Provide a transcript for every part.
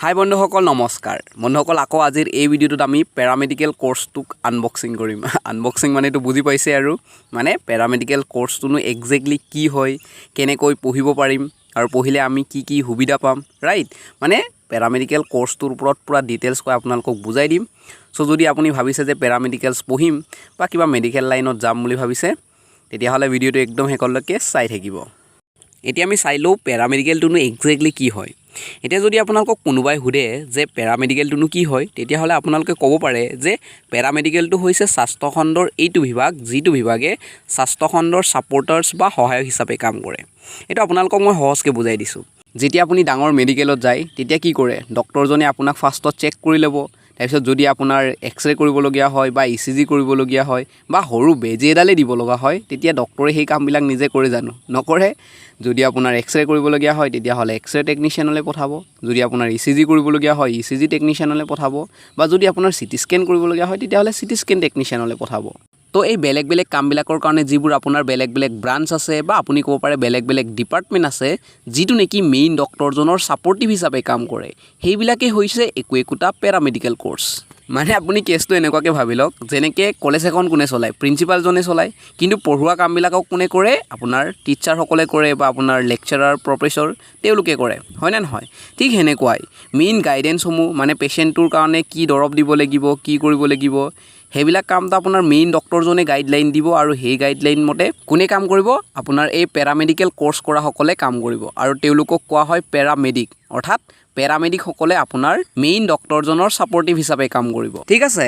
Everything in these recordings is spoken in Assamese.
হাই বন্ধুসকল, নমস্কাৰ। বন্ধুসকল, আকৌ আজিৰ এই ভিডিঅ'টোত আমি পেৰামেডিকেল কৰ্চটোক আনবক্সিং কৰিম। আনবক্সিং মানেতো বুজি পাইছে আৰু, মানে পেৰামেডিকেল কৰ্চটোনো একজেক্টলি কি হয়, কেনেকৈ পঢ়িব পাৰিম আৰু পঢ়িলে আমি কি কি সুবিধা পাম, ৰাইট? মানে পেৰামেডিকেল কৰ্চটোৰ ওপৰত পূৰা ডিটেইলছকৈ আপোনালোকক বুজাই দিম। চ' যদি আপুনি ভাবিছে যে পেৰামেডিকেলছ পঢ়িম বা কিবা মেডিকেল লাইনত যাম বুলি ভাবিছে, তেতিয়াহ'লে ভিডিঅ'টো একদম শেষলৈকে চাই থাকিব। এতিয়া আমি চাই লওঁ পেৰামেডিকেলটোনো একজেক্টলি কি হয়। এতিয়া যদি আপোনালোকক কোনোবাই সোধে যে পেৰামেডিকেলটোনো কি হয়, তেতিয়াহ'লে আপোনালোকে ক'ব পাৰে যে পেৰামেডিকেলটো হৈছে স্বাস্থ্যখণ্ডৰ এইটো বিভাগ, যিটো বিভাগে স্বাস্থ্যখণ্ডৰ ছাপৰ্টাৰ্ছ বা সহায়ক হিচাপে কাম কৰে। এইটো আপোনালোকক মই সহজকৈ বুজাই দিছোঁ। যেতিয়া আপুনি ডাঙৰ মেডিকেলত যায়, তেতিয়া কি কৰে? ডক্টৰজনে আপোনাক ফাৰ্ষ্টত চেক কৰি ল'ব। তাৰপিছত যদি আপোনাৰ এক্স ৰে কৰিবলগীয়া হয় বা ইচিজি কৰিবলগীয়া হয় বা সৰু বেজী এডালেই দিব লগা হয়, তেতিয়া ডক্টৰে সেই কামবিলাক নিজে কৰে জানো? নকৰে। যদি আপোনাৰ এক্স ৰে কৰিবলগীয়া হয়, তেতিয়াহ'লে এক্স ৰে টেকনিচিয়ানলৈ পঠাব। যদি আপোনাৰ ইচিজি কৰিবলগীয়া হয়, ইচিজি টেকনিচিয়ানলৈ পঠাব বা যদি আপোনাৰ চিটি স্কেন কৰিবলগীয়া হয়, তেতিয়াহ'লে চিটি স্কেন টেকনিচিয়ানলৈ পঠাব। তো এই বেলেগ বেলেগ কামবিলাকৰ কাৰণে যিবোৰ আপোনাৰ বেলেগ বেলেগ ব্ৰাঞ্চ আছে বা আপুনি ক'ব পাৰে বেলেগ বেলেগ ডিপাৰ্টমেণ্ট আছে, যিটো নেকি মেইন ডক্টৰজনৰ ছাপৰ্টিভ হিচাপে কাম কৰে, সেইবিলাকেই হৈছে একো একোটা পেৰামেডিকেল কৰ্চ। মানে আপুনি কেছটো এনেকুৱাকৈ ভাবি লওক, যেনেকৈ কলেজ এখন কোনে চলায়? প্ৰিন্সিপালজনে চলায়। কিন্তু পঢ়োৱা কামবিলাকক কোনে কৰে? আপোনাৰ টিচাৰসকলে কৰে বা আপোনাৰ লেকচাৰাৰ, প্ৰফেচৰ, তেওঁলোকে কৰে, হয়নে নহয়? ঠিক সেনেকুৱাই মেইন গাইডেঞ্চসমূহ, মানে পেচেণ্টটোৰ কাৰণে কি দৰৱ দিব লাগিব, কি কৰিব লাগিব, সেইবিলাক কামটো আপোনাৰ মেইন ডক্টৰজনে গাইডলাইন দিব। আৰু সেই গাইডলাইন মতে কোনে কাম কৰিব? আপোনাৰ এই পেৰামেডিকেল কৰ্চ কৰাসকলে কাম কৰিব আৰু তেওঁলোকক কোৱা হয় পেৰামেডিক। অৰ্থাৎ পেৰামেডিকসকলে আপোনাৰ মেইন ডক্টৰজনৰ ছাপৰ্টিভ হিচাপে কাম কৰিব। ঠিক আছে,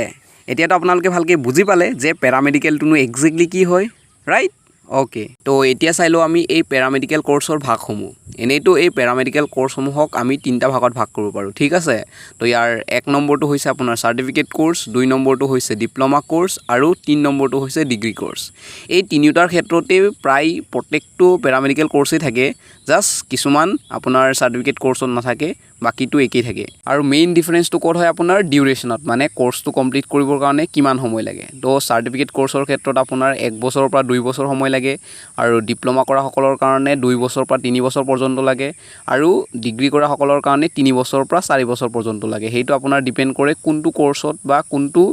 এতিয়াতো আপোনালোকে ভালকৈ বুজি পালে যে পেৰামেডিকেলটোনো একজেক্টলি কি হয়, ৰাইট? অ'কে, তো এতিয়া চাই লওঁ আমি এই পেৰামেডিকেল কৰ্চৰ ভাগসমূহ। এনেইতো এই পেৰামেডিকেল কৰ্চসমূহক আমি তিনিটা ভাগত ভাগ কৰিব পাৰোঁ, ঠিক আছে? তো ইয়াৰ এক নম্বৰটো হৈছে আপোনাৰ চাৰ্টিফিকেট কৰ্চ, দুই নম্বৰটো হৈছে ডিপ্ল'মা কৰ্চ আৰু তিনি নম্বৰটো হৈছে ডিগ্ৰী কৰ্চ। এই তিনিওটাৰ ক্ষেত্ৰতেই প্ৰায় প্ৰত্যেকটো পেৰামেডিকেল কৰ্চেই থাকে। জাষ্ট কিছুমান আপোনাৰ চাৰ্টিফিকেট কৰ্চত নাথাকে, বাকীটো একেই থাকে। আৰু মেইন ডিফাৰেঞ্চটো ক'ত হয়? আপোনাৰ ডিউৰেশ্যনত, মানে কৰ্চটো কমপ্লিট কৰিবৰ কাৰণে কিমান সময় লাগে। তো চাৰ্টিফিকেট কৰ্চৰ ক্ষেত্ৰত আপোনাৰ এক বছৰৰ পৰা 2 বছৰ সময় লাগে আৰু ডিপ্ল'মা কৰাসকলৰ কাৰণে 2 বছৰৰ পৰা 3 বছৰ পৰ্যন্ত লাগে আৰু ডিগ্ৰী কৰাসকলৰ কাৰণে 3 বছৰৰ পৰা 4 বছৰ পৰ্যন্ত লাগে। সেইটো আপোনাৰ ডিপেণ্ড কৰে কোনটো কৰ্চত বা কোনটো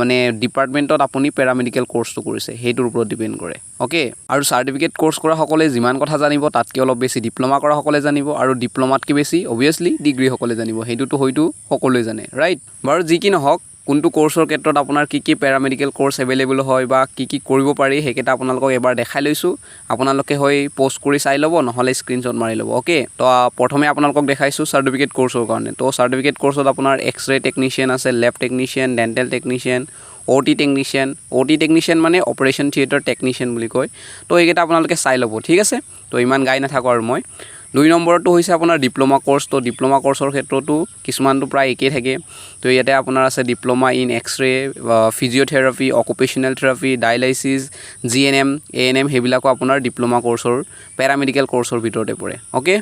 মানে ডিপাৰ্টমেণ্টত আপুনি পেৰামেডিকেল কৰ্চটো কৰিছে, সেইটোৰ ওপৰত ডিপেণ্ড কৰে। অ'কে, আৰু চাৰ্টিফিকেট কৰ্চ কৰাসকলে যিমান কথা জানিব, তাতকৈ অলপ বেছি ডিপ্ল'মা কৰাসকলে জানিব আৰু ডিপ্ল'মাতকৈ বেছি অভিয়াছলি ডিগ্ৰীসকলে জানিব। সেইটোতো হয়তো সকলোৱে জানে, ৰাইট? বাৰু, যি কি নহওক, কোনটো কৰ্চৰ ক্ষেত্ৰত আপোনাৰ কি কি পেৰামেডিকেল কৰ্চ এভেইলেবল হয় বা কি কি কৰিব পাৰি, সেইকেইটা আপোনালোকক এবাৰ দেখাই লৈছোঁ। আপোনালোকে হয় প'জ কৰি চাই ল'ব, নহ'লে স্ক্ৰীনশ্বট মাৰি ল'ব। অ'কে, তো প্ৰথমে আপোনালোকক দেখাইছোঁ চাৰ্টিফিকেট কৰ্চৰ কাৰণে। তো চাৰ্টিফিকেট কৰ্চত আপোনাৰ এক্স ৰে টেকনিচিয়ান আছে, লেব technician, dental technician, OT technician. OT technician মানে অপাৰেশ্যন থিয়েটাৰ টেকনিচিয়ান বুলি কয়। তো এইকেইটা আপোনালোকে চাই ল'ব, ঠিক আছে? তো ইমান গাই নাথাকোঁ আৰু মই। দুই নম্বৰটো হৈছে আপোনাৰ ডিপ্ল'মা কৰ্চ। তো ডিপ্ল'মা কৰ্চৰ ক্ষেত্ৰতো কিছুমানটো প্ৰায় একেই থাকে। তো ইয়াতে আপোনাৰ আছে diploma in X-ray, physiotherapy, occupational therapy, dialysis, GNM, ANM, সেইবিলাকো আপোনাৰ ডিপ্ল'মা কৰ্চৰ পেৰামেডিকেল কৰ্চৰ ভিতৰতে পৰে। অ'কে,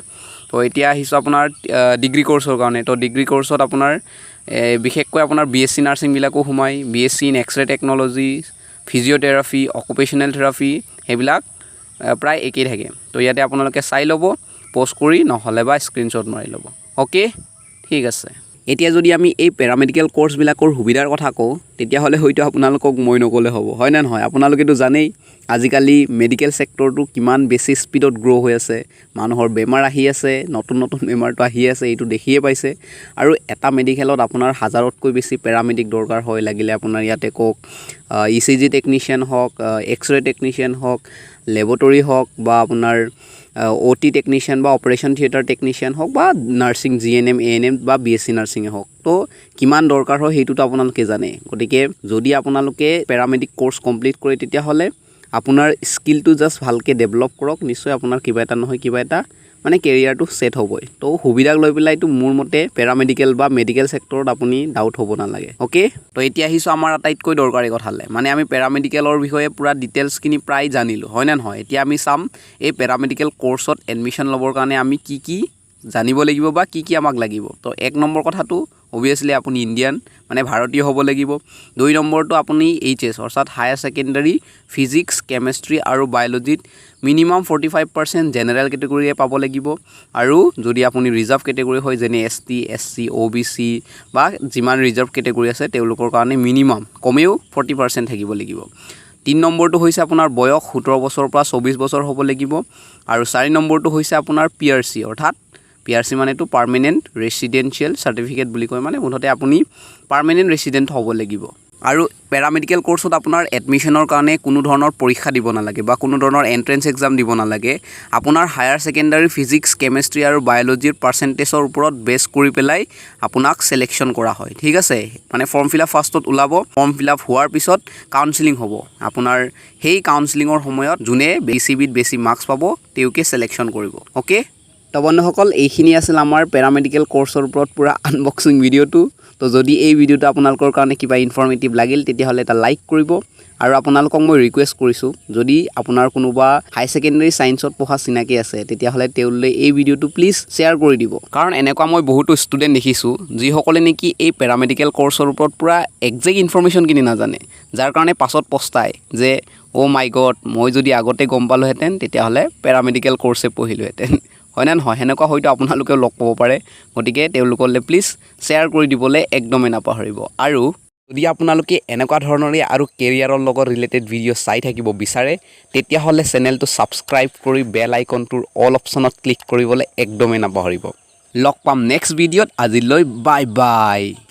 তো এতিয়া আহিছোঁ আপোনাৰ ডিগ্ৰী কৰ্চৰ কাৰণে। তো ডিগ্ৰী কৰ্চত আপোনাৰ বিশেষকৈ আপোনাৰ বিএছচি নাৰ্ছিংবিলাকো সোমায়, BSc in X-ray technology, physiotherapy, occupational therapy, সেইবিলাক প্ৰায় একেই থাকে। তো ইয়াতে আপোনালোকে চাই ল'ব প'জ কৰি, নহ'লে বা স্ক্ৰীনশ্বট মাৰি ল'ব। অ'কে, ঠিক আছে। এতিয়া যদি আমি এই পেৰামেডিকেল কৰ্চবিলাকৰ সুবিধাৰ কথা কওঁ, তেতিয়াহ'লে হয়তো আপোনালোকক মই নক'লে হ'ব, হয়নে নহয়? আপোনালোকেতো জানেই আজিকালি মেডিকেল ছেক্টৰটো কিমান বেছি স্পীডত গ্ৰ' হৈ আছে। মানুহৰ বেমাৰ আহি আছে, নতুন নতুন বেমাৰটো আহি আছে, এইটো দেখিয়ে পাইছে। আৰু এটা মেডিকেলত আপোনাৰ হাজাৰতকৈ বেছি পেৰামেডিক দৰকাৰ হয়। লাগিলে আপোনাৰ ইয়াতে কওক ইচিজি টেকনিচিয়ান হওক, এক্স ৰে টেকনিচিয়ান হওক, লেবৰেটৰী হওক বা আপোনাৰ অ' টি টেকনিচিয়ান বা অপাৰেশ্যন থিয়েটাৰ টেকনিচিয়ান হওক বা নাৰ্ছিং জিএনএম, এএনএম বা বিএছচি নাৰ্ছিঙে হওক, তো কিমান দৰকাৰ হয় সেইটোতো আপোনালোকে জানে। গতিকে যদি আপোনালোকে পেৰামেডিক কৰ্চ কমপ্লিট কৰে, তেতিয়াহ'লে আপোনাৰ স্কিলটো জাষ্ট ভালকৈ ডেভেলপ কৰক, নিশ্চয় আপোনাৰ কিবা এটা নহয় কিবা এটা মানে কেৰিয়াৰটো ছেট হ'বই। তো সুবিধাক লৈ পেলাইতো মোৰ মতে পেৰামেডিকেল বা মেডিকেল ছেক্টৰত আপুনি ডাউট হ'ব নালাগে। অ'কে, তো এতিয়া আহিছোঁ আমাৰ আটাইতকৈ দৰকাৰী কথালৈ। মানে আমি পেৰামেডিকেলৰ বিষয়ে পূৰা ডিটেইলছখিনি প্ৰায় জানিলোঁ, হয়নে নহয়? এতিয়া আমি চাম এই পেৰামেডিকেল কৰ্চত এডমিশ্যন ল'বৰ কাৰণে আমি কি কি জানিব লাগিব বা কি কি আমাক লাগিব। তো এক নম্বৰ কথাটো অভিয়াছলি আপুনি ইণ্ডিয়ান, মানে ভাৰতীয় হ'ব লাগিব। দুই নম্বৰটো আপুনি এইচএছ, অৰ্থাৎ হায়াৰ ছেকেণ্ডাৰী ফিজিক্স, কেমেষ্ট্ৰি আৰু বায়'লজিত মিনিমাম 45% জেনেৰেল কেটেগৰীয়ে পাব লাগিব আৰু যদি আপুনি ৰিজাৰ্ভ কেটেগৰী হয়, যেনে এছ টি, এছ চি, অ' বি চি বা যিমান ৰিজাৰ্ভ কেটেগৰী আছে, তেওঁলোকৰ কাৰণে মিনিমাম কমেও 40% থাকিব লাগিব। 3 নম্বৰটো হৈছে আপোনাৰ বয়স 17 বছৰৰ পৰা 24 বছৰ হ'ব লাগিব। আৰু 4 নম্বৰটো হৈছে আপোনাৰ পি আৰ চি, অৰ্থাৎ পি আৰ চি মানেতো পাৰ্মানেণ্ট ৰেচিডেঞ্চিয়েল চাৰ্টিফিকেট বুলি কয়, মানে মুঠতে আপুনি পাৰ্মানেণ্ট ৰেচিডেণ্ট হ'ব লাগিব। আৰু পেৰামেডিকেল কৰ্চত আপোনাৰ এডমিশ্যনৰ কাৰণে কোনো ধৰণৰ পৰীক্ষা দিব নালাগে বা কোনো ধৰণৰ এণ্ট্ৰেঞ্চ এক্সাম দিব নালাগে। আপোনাৰ হায়াৰ ছেকেণ্ডাৰী ফিজিক্স, কেমেষ্ট্ৰি আৰু বায়'লজিৰ পাৰ্চেণ্টেজৰ ওপৰত বেছ কৰি পেলাই আপোনাক ছিলেকশ্যন কৰা হয়, ঠিক আছে? মানে ফৰ্ম ফিল আপ ফাৰ্ষ্টত ওলাব। ফৰ্ম ফিল আপ হোৱাৰ পিছত কাউন্সিলিং হ'ব আপোনাৰ। সেই কাউন্সিলিঙৰ সময়ত যোনে পি চি বিত বেছি মাৰ্কছ পাব, তেওঁকে ছিলেকশ্যন কৰিব, অ'কে? তো বন্ধুসকল, এইখিনি আছিল আমাৰ পেৰামেডিকেল কৰ্চৰ ওপৰত পূৰা আনবক্সিং ভিডিঅ'টো। তো যদি এই ভিডিঅ'টো আপোনালোকৰ কাৰণে কিবা ইনফৰ্মেটিভ লাগিল, তেতিয়াহ'লে এটা লাইক কৰিব। আৰু আপোনালোকক মই ৰিকুৱেষ্ট কৰিছোঁ, যদি আপোনাৰ কোনোবা হাই ছেকেণ্ডেৰী ছায়েন্সত পঢ়া চিনাকি আছে, তেতিয়াহ'লে তেওঁলৈ এই ভিডিঅ'টো প্লিজ শ্বেয়াৰ কৰি দিব। কাৰণ এনেকুৱা মই বহুতো ষ্টুডেণ্ট দেখিছোঁ, যিসকলে নেকি এই পেৰামেডিকেল কৰ্চৰ ওপৰত পূৰা একজেক্ট ইনফৰ্মেশ্যনখিনি নাজানে, যাৰ কাৰণে পাছত পস্তায় যে অ' মাই গড, মই যদি আগতে গম পালোহেঁতেন, তেতিয়াহ'লে পেৰামেডিকেল কৰ্চে পঢ়িলোহেঁতেন, হয়নে নহয়? সেনেকুৱা হয়তো আপোনালোকেও লগ পাব পাৰে। গতিকে তেওঁলোকলৈ প্লিজ শ্বেয়াৰ কৰি দিবলৈ একদমেই নাপাহৰিব। আৰু যদি আপোনালোকে এনেকুৱা ধৰণৰে আৰু কেৰিয়াৰৰ লগত ৰিলেটেড ভিডিঅ' চাই থাকিব বিচাৰে, তেতিয়াহ'লে চেনেলটো ছাবস্ক্ৰাইব কৰি বেল আইকনটোৰ অল অপশ্যনত ক্লিক কৰিবলৈ একদমেই নাপাহৰিব। লগ পাম নেক্সট ভিডিঅ'ত। আজিলৈ বাই বাই।